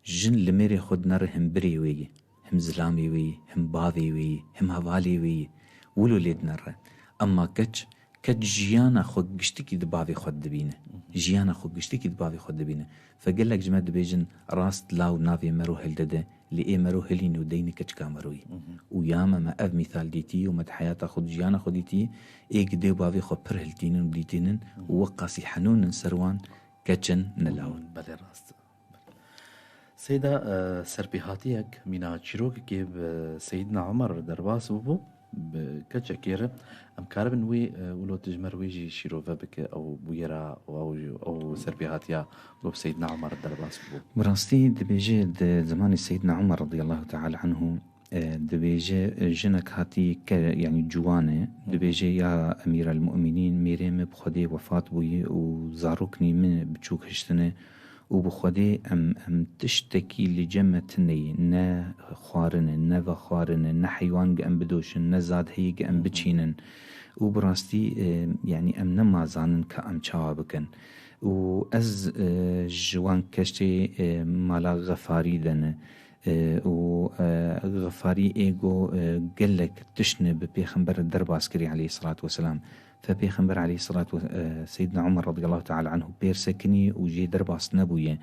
jin li mêrê xwe dinere him birê wê ye, him zilamê wê ye, him bavê wê ye, him hevalê wê ye. Wilo lê dinere. Ema keç, keç jiyana xwe giştikî di bavê xwe dibîne. Jiyana xwe giştikî di bavê xwe dibîne. Fe gelek ji me dibêjin, rast law navê mero hildide, lê ê mero hilîn û deyne keçika mero yî. Û ya me, me ev mîsal dîtî û me di heyata xwe, di jiyana xwe dîtî, ê gidê û bavê xwe pir hiltînin û dîtînin û weqasî henûnin ser wan, keç in, ne law in. Belê, rast. Seyda, e, serpêhatiyek mîna çîrokekê bi Seyîdna Umer derbas bûbû, bi keçekê re. Em karibin wî, e, wilo tu ji me re wî jî şîrove bike, ew bûyera û ew, ew serpêhatiya ku bi Seyîdna Umer derbas bûbû. Bi rastî dibêje di zimanê Seyîdna Umer radiyallahu teala anhu, e, dibêje, e, jinek hatî ke, yanî ciwan e, dibêje, ya Emîr el-Mu'minîn, mêrê min bi Xwedê wefat bûyî û zaroknî min biçûk hiştine û bi Xwedê em, em tiştekî li cem me tune ye, ne xwarin e, ne vexwarin e, ne heywan ge em bidoşin, ne zad heyî ge em biçînin. Û bi rastî, e, yanî em nema zanin ka em çawa bikin. Û ez, e, ji wan keştê, e, mala Xefarî de ne. E, û, e, Xefarî ê go, e, gelek tişt ne bi Pêxember derbas kirî aleyhissalatu vesselam. Fe Pêxember aleyhissalatu ve-, e, Seyyidina Umer radiyallahu teala anhu pêr sekinî û jê derbas nebûye.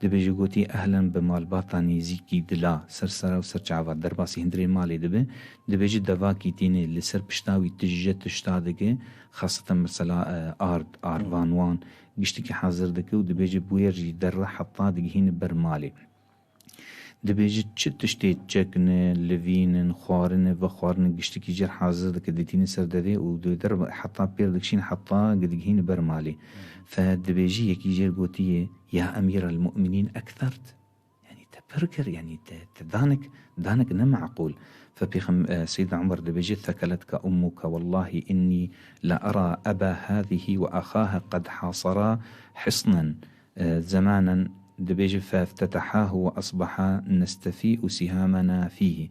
Dibêje gotî, ehlen bi malbata nêzîkî dila, ser sera û ser çava derbasî hundirê malê dibe. Dibêje devakî tîne li ser pişta wî tije tişta dike, xaseten mesela, e, ard, arvan wan giştikî hazir dike û dibêje bûyer jî derre heta digihîne ber malê. Dibêje çi tiştê çek ne, livîn in, xwarin e, vexwarin e, giştikî jêr hazir dike, ditîne ser devê û di der heta pêr dikişîne heta gidigihîne ber malê. Fe dibêjî yekî jêr gotiye, ya emîr el-mu'minîn ekthert. Yanî te pir kir, yanî te, te danik, danik ne meqûl. Fe pêxem-, e, Seyyid Umer dibêje, thekeletka ummuka, wallahi inni la era eba hadihi ve ahaha qed hasara hisnen. E, zemanen dibêje, feftetahahu ve asbaha nestefî'u sihamena fîhi.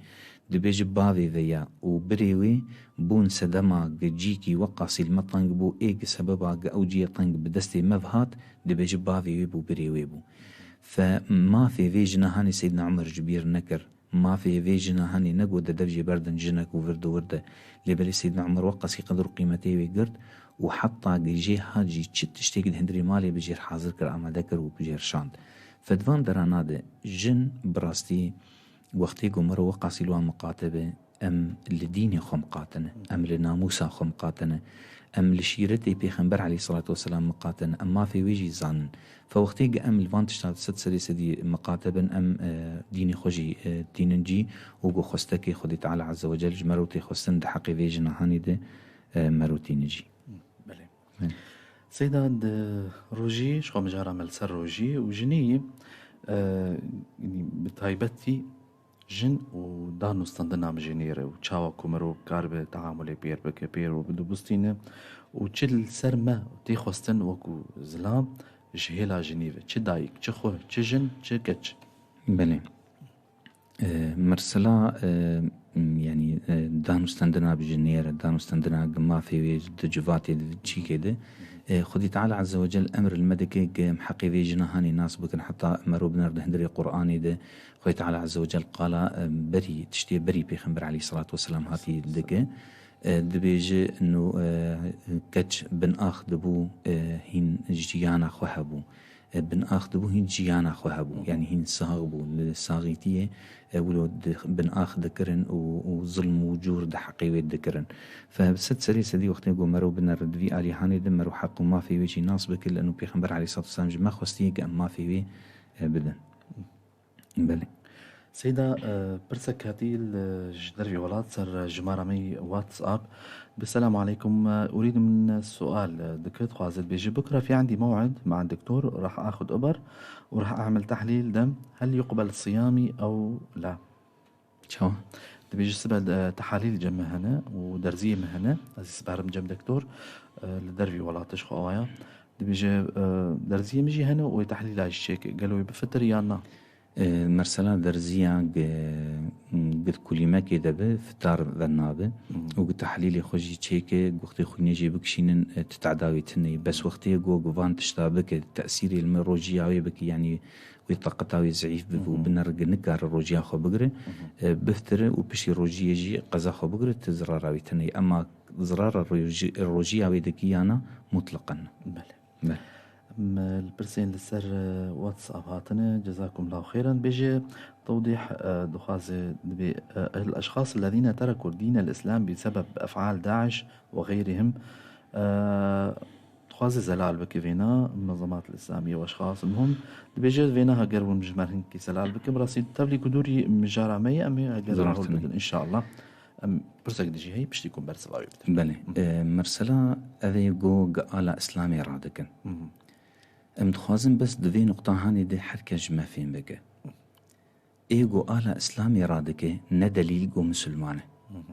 Dibêje bavê vê ya û birê wê bûn sedema ge cîkî weqasî li me teng bû, ê ge sebeba ge ew ciyê teng bi destê me ve hat, dibêje bavê wê bû, birê wê bû. Fe mafê vê jina hanê Seyyidna Umer ji bîr nekir. Mafê vê jina hanê negot de dev jê berdin jinek û vir di wir de. Lê belê Seyyidna Umer weqasî qedir û qîmetê wê girt û heta ge jê hat jî çi tiştêk di hundirê malê bi jêr hazir kir, amade kir û bi jêr şand. Fe di van derana de jin bi rastî wextê ku mero weqasî li wan miqate be, em li dînê xwe miqatine, em li namûsa xwe miqatine, em li şîretê Pêxember aleyhissalatu vesselam miqatine, em mafê wê jî zanin. Fe wextê ge em li van tişta sed serê sedî miqate bin, em, e, dînê xwe jî, e, tînin cî û go xwestekê Xwedê Teala Azze ve Cel ji mero tê xwestin di heqê vê jina hanê de, e, mero tînin cî. Belê. Seyda, di rojî, ji xwe mijara me li ser rojî û jinî, E, yanî bi taybetî jin û danûstendina mijînê re û çawa ku mirov karibe teamulê pêr bike, pêr û bidubistîne û çi li ser me tê xwestin wekû zilam ji hêla jinî ve, çi dayik, çi xwe, çi jin, çi keç. Belê. E, mesela, e, m, yanî, e, danûstendina bi jinê re, danûstendina gi mafê wê di civatê de, di çîkê de, e, Xwedî Teala Azze ve Cel emr li me dike gi em heqê vê jina hanê nas bikin, heta mero biner di hundirê Qur'anê de Xwedî Teala Azze ve Cel qala, e, berî, tiştê berî Pêxember aleyhissalatu vesselam hatî dike. E, dibêje, no, e, keç bin ax dibû, e, hîn jiyana xwe hebû. E, bin ax dibû hîn jiyana xwe hebû. Hı hı. Yanî hîn sax bû. Li saxîtiyê, e, wilo di-, bin ax dikirin û, û zilm û cûr di heqê wê dikirin. Fe sed serê sedî wextê ku mero biner di vî alîhanê de mero heq û mafê wê jî nas bike, leno Pêxember aleyhissalatu vesselam ji me xwestiye ke em mafê wê, e, bidin. Belê. Seyda, e, pirsek hatî li, ji dervî welat ser jimara me yî WhatsApp. Bi selam aleykum, e, urîd min sual, e, dike, dixwaze dibêje, بكرة في عندي موعد مع الدكتور، راح آخذ إبر وراح أعمل تحليل دم، هل يقبل صيامي أو لا؟ Çawa? Dibêje sibe, e, tehalîl cem me hene û derziyê me hene. Ez ê siberim cem doktor, e, li dervî welatê ji xwe awaya. Dibêje, e, derziyê min jî hene û wê tehlîla jî çêke. Gelo wê bifitir yan na? E, mesela derziya gi, gi kulîmekê de bi, fitar venabe. Hmm. Û gi tehlîlê xwe jî çêke, wextê xwînê jê bikişînin, e, ti tedawî tune ye. Bes wextê go gi van tişta bike, tesîrê li me rojiya wê bike, yanî wê taqeta wê zeîf bibe û Hı hı. biner gi nikare rojiya xwe bigire, Hı hı. e, biftire û piştî rojiyê jî qeza xwe bigire, ti zirara wê tune ye. Ema zirara roji-, rojiya wê dikî yana mutleqen. Belê. Belê. Em, li pirsên li ser, e, WhatsApp hatine, جزاكم الله خيرا. Bêje tewdîh, e, dixwaze dibê, e, الأشخاص الذين تركوا الدين الإسلام بسبب أفعال داعش وغيرهم، e, dixwaze zelal bike vêna منظمات الإسلامية û eşxas. Mihim dibêje vêna heger hûn ji me hinkî zelal bikin, bi rastî tevlî ku dûrî mijara me ye, em ê heger Zor hol tune. bikin, inşallah. Em pirsek dijî heyî, piştî ku em bersiva wê bidin. Belê. Hı. E, mesela ev ê go gi ala Îslamê radikin. Hı hı. Em dixwazin bes di vê nuqta hanê de her kes ji me fêm bike. Ê go ala Îslamê radike, ne delîl go misilman e. Hı hı.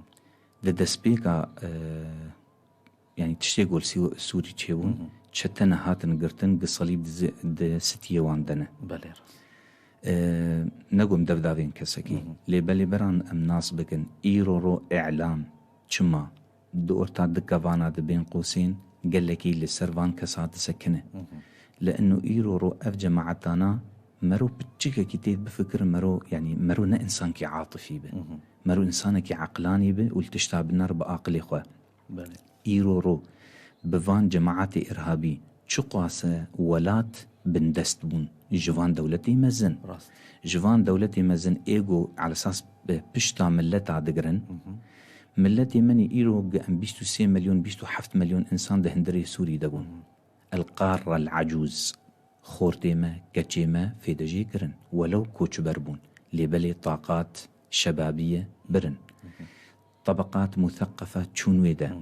Di destpêka, e, yanî tiştê go li Sî-, Sûrî çêbûn, Hı hı. çete ne hatin girtin, gi salîb di zi-, di sitiyê wan de ne. Belê rast. E, ne go em dev davên kesekî. Hı hı. Lê belê beran em nas bikin, îro ro îlam çima di orta du kevana de bên qosên gelekî li ser van kesa disekine. Hı hı. Li ino îro ro ev cemaetana mero piçikekî tê bifikir, mero, yanî mero ne însankî atifî be. Hı hı. Mero însanekî eqlanî be û li tişta biner bi aqilê xwe. Belê. Îro ro bi van cemaetê îrhabî çiqas e welat bindest bûn ji van dewletê mezin. Rast. Ji van dewletê mezin ê go alesas bi pişta milleta digirin. Hı hı. Milletê min îro gi em bîst û sê milyon, bîst û heft milyon însan di hundirê Sûrî de bûn. Hı hı. El qarra el acûz. Xortê me, keçê me fêdejê kirin. Welew koçber bûn. Lê belê taqat şebabiye birin. Hı hı. Tebeqat mutheqefe çûn wê de. Hı hı.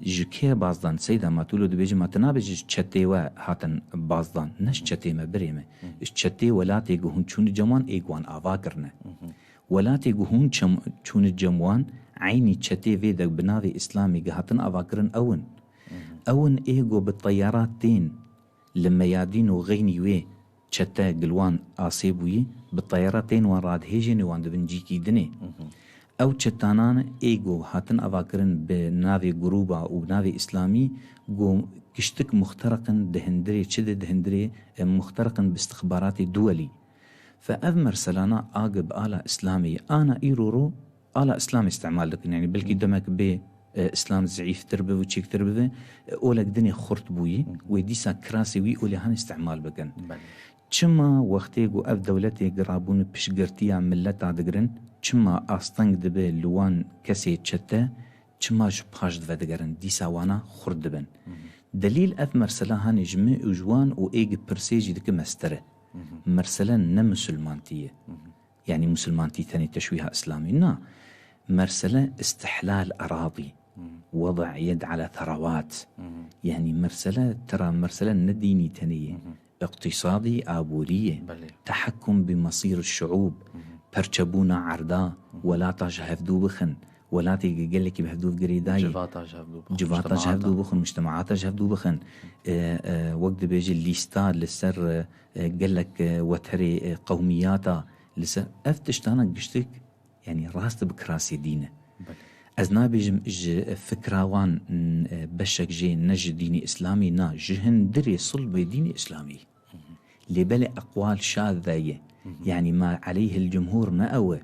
Ji kê bazdan? Seyda, ma tu lo dibêjî, ma tu nabêjî ji çetê we hatin bazdan. Ne ji çetê me, birê me. Hı hı. Ji çetê welatê ku hûn çûne cem wan ê ku wan ava kirine. Hı hı. Welatê ku hûn çem-, çûne cem wan, eynî çetê vê de bi navê Îslamê ku hatin ava kirin ew in. Hı hı. Ew in ê ku bi teyara tên li Meyadîn û Xeynî wê çete gilwan asê bûyî, bi teyara tên wan radihêjên û wan dibin cîkî dinê. Hı hı. Ew çetanan ê go hatin avakirin bi navê grûba û bi navê Îslamî, go kiştik muxtereqin di hindirê çi de, di hindirê, e, muxtereqin bi istixbaratê duwelî. Fe ev merselana a gi bi ala Îslamê ye, ana îro ro ala Îslamê îstîmal dikin. Yanî belkî Hı. demek bê, e, Îslam zeîftir bibe û çêktir bibe, e, olek dinê xurt bûyî, Hı. wê dîsa kirasê wî olê han îstîmal bikin. Belê. Çima wextê ku ev dewletê girabûne piştgirtiya milleta digirin, çima asteng dibe li wan kesê çete, çima ji paş dive digerin, dîsa wana xurt dibin? Hı hı. Delîl ev mersela hanê ji min û ji wan û ê gi pirsê jî dike mestere. Hı hı. Mersele ne misilmantî ye. Hı hı. Yanî misilmantî tenê teşwîha Îslamî na. Mersele îstihlal eradî. Hı hı. Weda yed ala therawat. Hı hı. Yanî mersele, tera mersele ne dînî tenê ye. Hı hı. Îqtîsadî, aborî ye. Belê. Tehekum bi mesîr şuûb, perçebûna erda, welata ji hevdû bixin, welatê gelekî bi hevdû girêdayî. Civata ji hevdû bixin, civata ji hevdû bixin, mujtemaata ji hevdû bixin. E, e, wek dibêje lîsta li ser, e, e, gelek, e, weterê, e, qewmiyata li ser. Ev tiştana giştik, yanî rast bi kirasê dîn e. Belê. Ez nabêjim ji fikra wan, n-, e, beşek jê ne ji dînê Îslamî, na, ji hundirê silbê dînê Îslamî. Lê belê eqwal şadda ye. Yanî ma eleyhil cumhur ne ew e.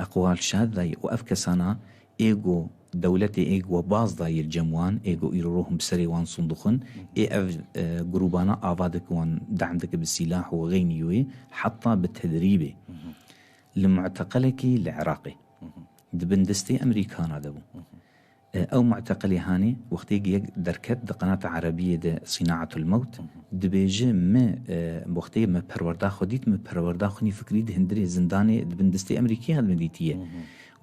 Eqwal şadda ye. Û ev kesana ê go dewletê ê go baz dayê li cem wan, ê go îro rohum bi serê wan sundixin, ê ev, e, grûbana ava dike wan, dem dike bi sîlah û xeynî wê, heta bi tedrîbê. Li muteqelekî li Iraqê. Di bin destê Amerîkana de bû. E, ew muteqelê hanê wextê yek derket di qenata Erebiyê de Sînaetul Mewt, dibêje me, e, wextê me perwerda xwe dît, me perwerda xwe nî fikrî di hundirê zindanê di bin destê Amerîkî hat me dîtiye.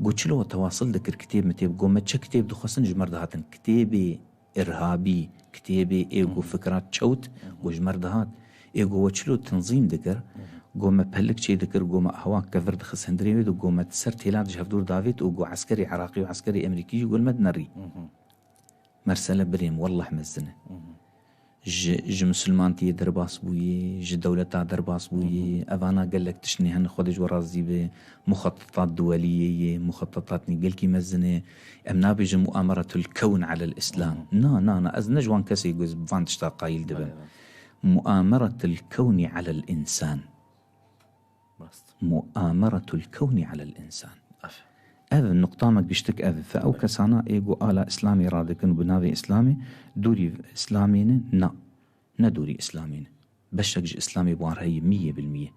Got çilo tewasil dikir kitêb mitêb, got me çi kitêb dixwestin ji me re dihatin. Kitêbê irhabî, kitêbê ê ku fikra çewt ku ji me re dihat, ê ku we çilo tenzîm dikir, ku me pelik çê dikir, ku me hewa kevir dixist hundirê wê de, ku me ser têla ji hevdûr davêt û ku eskerê Iraqî û eskerê Amerîkî jî ku li me dinerî. Mersele birêm, wellah mezin e. Ji, ji misilmantiyê derbas bûyê, ji dewleta derbas bûyê, evana gelek tiştnê hene, Xwedê ji we razî be, muxetetat duweliyê yê, muxetetatnî gelkî mezin e. Em nabêjin muameratul kewn alel Îslam. Na, na, na, ez ne ji wan kesê ku ez bi van tişta qayîl dibim. Belê, belê. Muameratul kewnî alel însan. Rast. Muameratul kewnî alel însan. Aferin. Ev nuqta me giştik ev. Fe ew kesana ê ku ala Îslamê radikin û bi navê Îslamê dûrî Îslamê ne, na. Ne dûrî Îslamê ne. Beşek ji Îslamê bi wan re heye miyê bil miyê.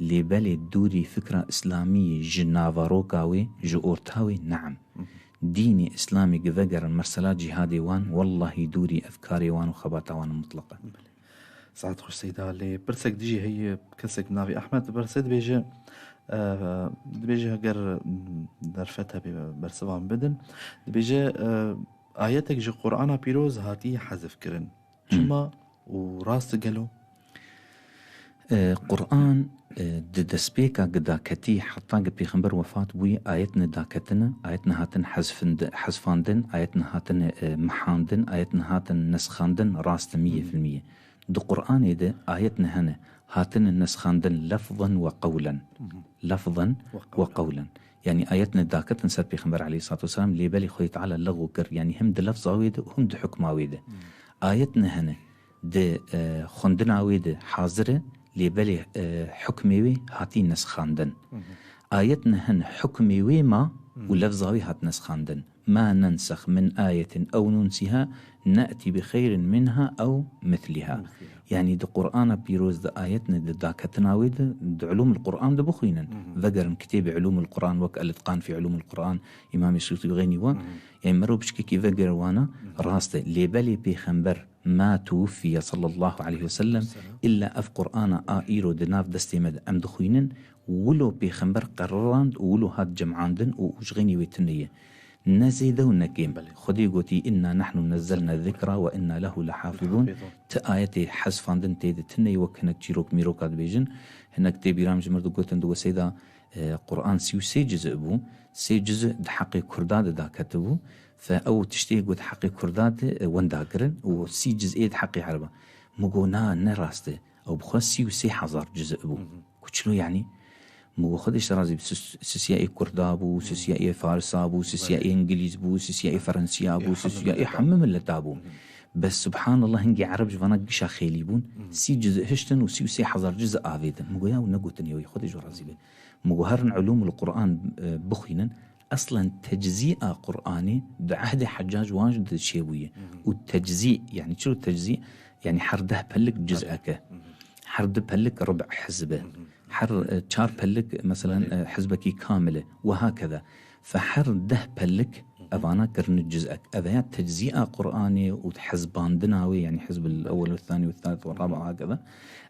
Lê belê dûrî fikra Îslamiyê ji navaroka wê, ji orta wê, neam. Dînê Îslamê gi vegerin mersela cîhadê wan, wellahî dûrî efkarê wan û xebata wan in mutleqen. Belê. Saet xweş Seyda, lê pirsek dijî heye, kesek bi navê Ehmed dipirse, dibêje, e, dibêje heger, mm, derfet hebe bersiva min bidin. Dibêje, e, ayetek ji Qur'ana Pîroz hatiye hezif kirin. Çima û rast e gelo? E, Qur'an, e, di destpêka gi daketî heta gi pêxember wefat bûyî ayetne daketine, ayetne hatin hezfinde-, hezfandin, ayetne hatine, e, mihandin, ayetne hatin nesxandin, rast e miyê fil miyê. Di Qur'anê de ayetne hene hatine nesxandin lefzan we qewlen. Lefzan we qewlen. Yanî ayetne daketin ser Pêxember aleyhissalatu vesselam, lê belê Xwedê Teala lexw kir. Yanî him di lefza wê de û him di hukma wê de. Ayetne hene di, e, xwendina wê de hazir e, lê belê, e, hukmê wê hatî nesxandin. Ayetne hene hukmê wê ma û lefza wê hat nesxandin. Ma nensex min ayetin ew nunsiha ne'ti bi xeyrin minha ew mithliha. Yanî di Qur'ana pîroz de ayetne di daketina wê de, di Ulûmul Qur'an de bixwînin. Vegerin kitêbê Ulûmul Qur'an wek El-Itqan fî Ulûmul Qur'an, Îmamê Sûtî û xeynî wan. Yanî merov pişkekî vegerin wana, rast e. Lê belê pêxember ma tuwuffiye sallallahu aleyhi ve sellem, illa ev Qur'ana a îro di nav destê me de em dixwînin, wilo pêxember qerirand û wilo hat cem'andin û ji xeynî wê tune ye. Ne zêde û ne kêm. Belê. Xwedê gotî, "Inna nahnu nezzelna zikra ve inna lehu lehafizun." Lehafizun. Ti ayetê hezfandin tê de tune ye, wek hinek çîrok mîroka dibêjin. Hinek tê bîra min ji mir digotin, digo Seyda, e, Qur'an sî û sê cizî bû. Sê cizî di heqê Kurda de daketibû. Fe ew tiştê got heqê Kurda de, e, wenda kirin û sî cizê di heqê Ereba. Min got, "Na, ne rast e." Ew bi xwe sî û sê hezar cizî bû. Ku çilo yanî? Min got, Xwedê ji te razî be, sis-, sisiya ê Kurda bû, sisiya ê Farisa bû, sisiya ê Îngilîz bû, sisiya ê Ferensiya bû, sisiya ê hemî mileta bû. Bes subhanallah, hingê Ereb ji vana gişa xêlî bûn. Sî cizî hiştin û sî û sê hezar cizî avêtin. Min got, "Ya, û negotin yewî, Xwedê ji we razî be." Min got, herin Ulûmul Qur'an, e, bixwînin. Eslen teczîa Qur'anê di ehdê Heccac wan jî di çêbûye. Û teczî, yanî çilo teczî? Yanî her deh pelik ciz'ek e. Her du pelik rib'e hizb e. Her, e, çar pelik, meselen, e, hizbekî kamil e. Ve hakeza. Fe her deh pelik evana kirine ciz'ek. Ev ya teczîa Qur'anê û hizbandina wê, yanî hizb el-ewwel ve thanî ve thalith ve rabi' hakeza.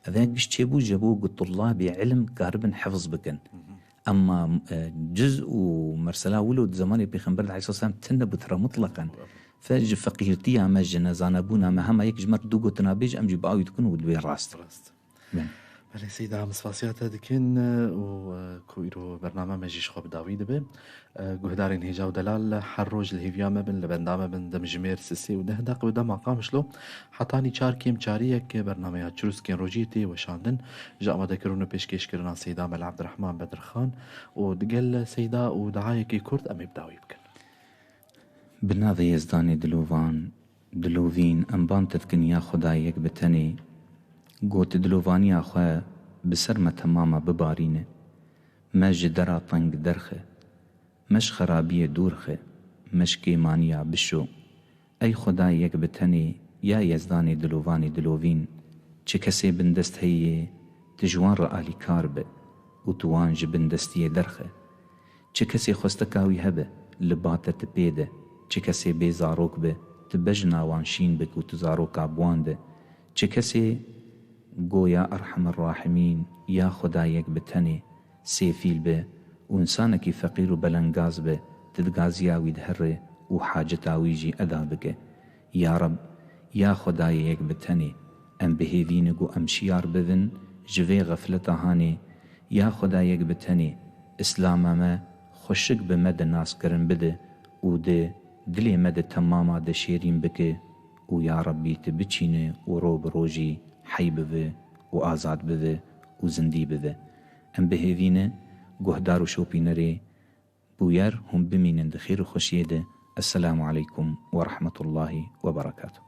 Ev ya giş çêbû, ji bo ku tullabê ilm karibin hifz bikin. Emma, e, ciz û mersela wilo di zemanê Pêxember de aleyhisselam tune bû tira mutlaqen. Fe ji feqîrtiya me, ji nezanebûna me, hema yek ji me re du gotina bêje, em jî bi awî dikin û dibê rast. Rast. Belê. Belê Seyda, em spasiya te dikin û, e, ku îro bername me jî ji xwe bi dawî dibe. E, guhdarên hêja û delal, her roj li hêviya me bin, li benda me bin, demjimêr sisê û deh deq bi dema Qamişlo. Hetanî çar kêm çariyek bernameya Çirûskên Rojiyê tê weşandin. Ji amadekirin û pêşkêşkirina Seyda Mela Abdurrahman Bedirxan û digel Seyda û dayekê kurt em ê bi dawî bikin. Bi navê Yezdanê dilovan, dilovîn, em ban te dikin ya Xwedayê yek bi tenê. Got, dilovaniya xwe bi ser me temama bibarîne. Me ji dera teng derxe. Me ji xerabiyê dûr xe. Me ji kêmaniya bişo. Ey Xwedayê yek bi tenê, ya Yezdanê dilovanê dilovîn, çi kesê bindest heye, tu ji wan re alîkar be û tu wan ji bindestiyê derxe. Çi kesê xwesteka wî hebe, li ba te tu pê de, çi kesê bê zarok be, tu bejna wan şîn bik û tu zaroka bi wan de. Çi kesê go ya Erhemer Rahimîn, ya Xwedayê yek bi tenê, sêfîl be û însanekî feqîr û belengaz be, tu di gaziya wî de here û haceta wî jî eda bike. Ya Reb, ya Xwedayê yek bi tenê, em bi hêvî ne ku em şiyar bibin ji vê xefleta hanê. Ya Xwedayê yek bi tenê, Îslama me xweşik bi me de naskirin bide û di dilê me de temama de şêrîn bike û ya Rebbî tu biçîne û ro bi rojî hey bibe û azad bibe û zindî bibe. Em bi hêvî ne, guhdar û şopînerê bûyer hûn bimînin di xêr û xweşiyê de. Esselamu aleykum we rahmetullahî we berekatuh.